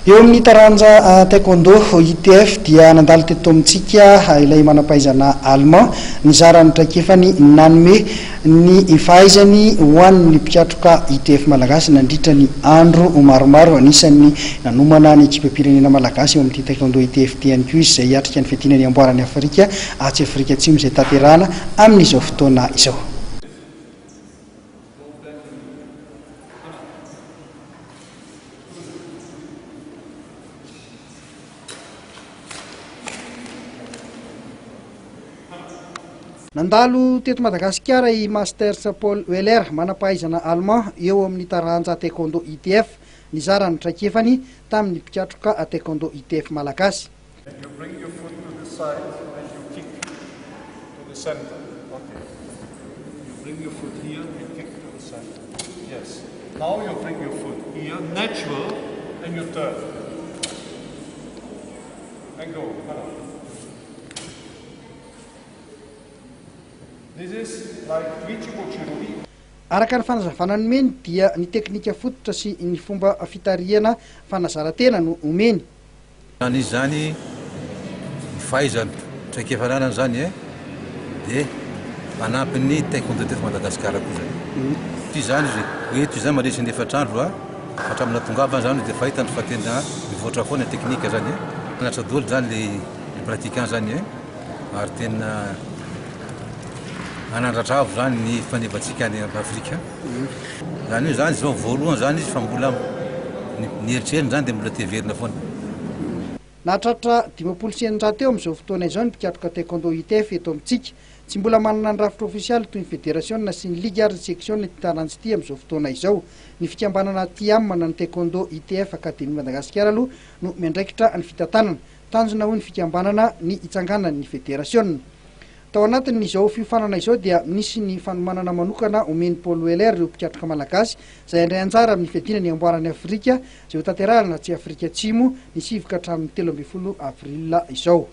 Eo amin'ny taranja Taekwondo, ITF, dia nandalo teto amintsika ilay manam-pahaizana Allemand nizara ny traikefany nanome ny fahaizany ho an'ny mpikatroka ITF malagasy nandritra ny andro maromaro. Anisan'ny nanomana ny ekipam-pirenena malagasy eo amin'ity Taekwondo ITF ity ihany koa izy izay hiatrika ny fiadiana ny amboaran'i Afrika atsy Afrika Atsimo izay tanterahana amin'izao fotoana izao. Nandalo teto Madagasikara i Masters Paul Weller, manam-pahaizana Allemand eo amin'ny taranja Taekwondo ITF, nizara ny traikefany tamin'ny mpikatroka Taekwondo ITF malagasy. And you bring your foot to the side and you kick to the center. Okay. You bring your foot here and kick to the center. Yes. Now you bring your foot here, natural, and you turn. And go. This is like Twichi Araka ny fanazavana nomeny dia ny teknika fototra sy ny fomba fitarihana fanazaran-tena no omeny. Izany izy izany, ny fahaizany, traikefa ananany izany e, dia manampy ny taekwondo teto Madagasikara koa izany. Ity izany izy, hoe eto izany mandritra ny efatra andro a, hatramin'ny nahatongavany izany dia efa hitany fa tena mivoatra foana ny teknika izany e. Mianatra daholo izany le le pratiquant izany e, ary tena hanandratra avo izany ny fanevantsika any Afrika. Izany hoe izany izao voalohany izany izy fa mbola ny eritreriny izany dia mbola te hiverina foana. Nahatratra 650 eo amin'izao fotoana izao ny mpikatroka taekwondo ITF eto amintsika. Tsy mbola manana ny rafitra ofisialy toy ny federasiona sy ny ligy ary ny seksiona ity taranja ity amin'izao fotoana izao. Ny fikambanana TIAM na ny Taekwondo ITF Academy Madagasikara aloha no miandraikitra ny fitantanana. Tanjona hoy ny fikambanana ny hitsanganan'ny federasiona. Tao anatin'izao fiofanana izao dia nisy ny fanomanana manokana omen'i Paul Weller ireo mpikatroka malagasy izay handray anjara amin'ny fiadiana ny amboaran'i Afrika izay hotanterahina atsy Afrika Atsimo ny 9 ka hatramin'ny 13 avril izao.